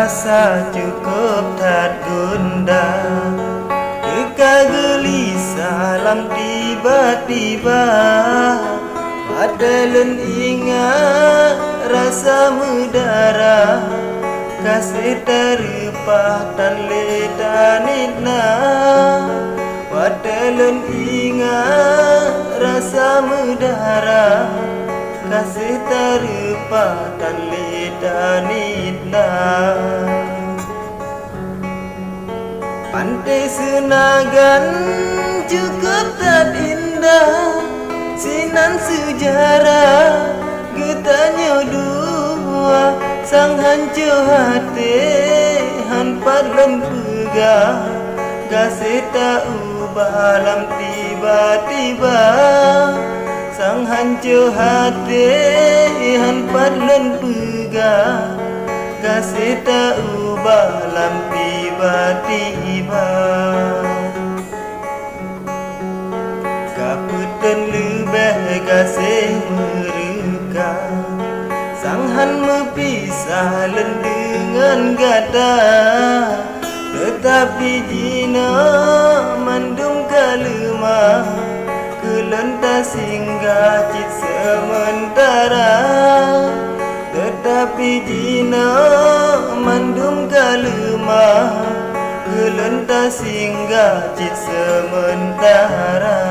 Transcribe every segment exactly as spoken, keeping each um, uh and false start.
Rasa cukup that gundah, teuka geulisah lam tiba-tiba. Watèe lôn ingat rasa meudarah, gaséh tareupah tan lé taniet na. Watèe lôn ingat rasa meudarah, gaséh tareupah tan lé taniet na. Panté Seunagan cukup that indah, sinan seujarah geutanyoe dua. Sang hanco até han pat lôn peugah, gaséh taubah lam tiba-tiba. Sang hanco até han pat lôn peugah, gaséh taubah lam tiba-tiba. Ka peuteun leubeh gaséh meureuka, sang han meupisah lôn deungon gata. Teutapi jinoe mandum ka leumah, keu lôn tasinggah cit seumeuntara. Teutapi jinoe mandum ka leumah, keu lôn tasinggah cit seumeuntara.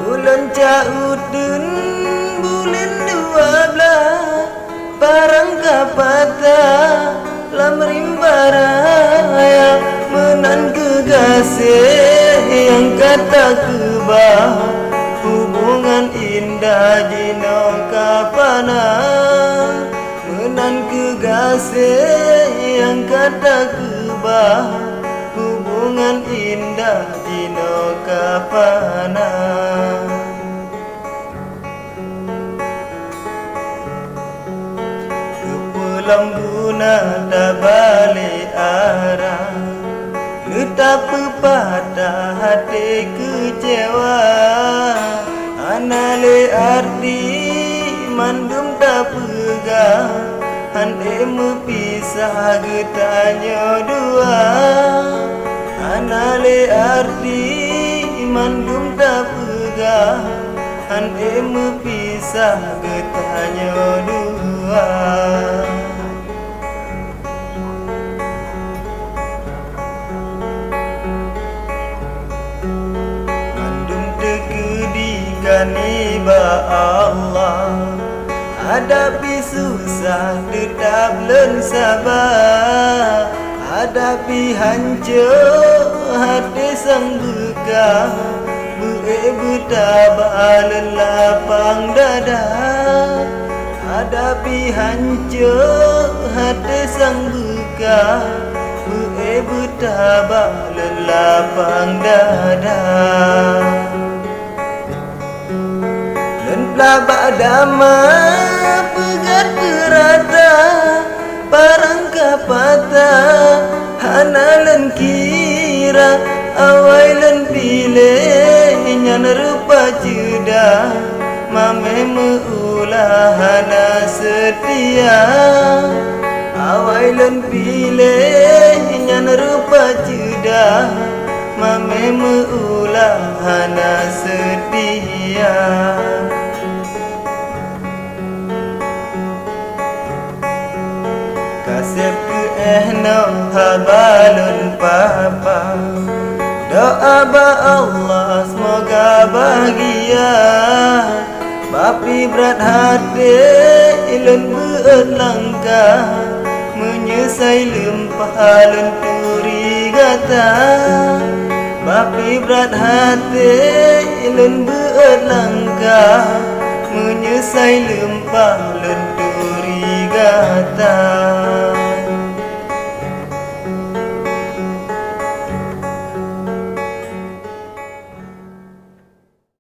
Ulôn cak uteuen buleuen dua blaih, parang ka patah lam rimba raya. Meunan keuh gaséh nyang ka takeubah, hubungan indah jinoe ka pana. Meunan keuh gaséh nyang ka takeubah, hubungan indah jinoe ka pana. Keupeue lom guna tabalek arah, leuta peupatah até keucewa. Hana lé arti mandum tapeugah, han ék meupisah geutanyoe dua. Hana lé arti mandum tapeugah, han ék meupisah geutanyoe dua. Mandum teukeudi ka nibak Allah, hadapi susah teutab lôn saba. Hadapi hanco até sang beuka, beu-ék beutaba lôn lapang dada. Hadapi hanco até sang beuka, beu-ék beutaba lôn lapang dada. Lôn peulabak dama peugét peurata, parang ka patah hana lôn kira. Awai lôn piléh nyan rupa ceudah, mamèh meuulah hana seutia. Awai lôn piléh nyan rupa ceudah, mamèh meuulah hana seutia. Kaseb keu éh noe haba lôn papa, doa bak Allah seumoga bahgia. Bapi brat até lôn beuet langkah, meunyeusai leumpah lôn turi gata. Bapi brat até lôn beuet langkah, meunyeusai leumpah lôn turi gata.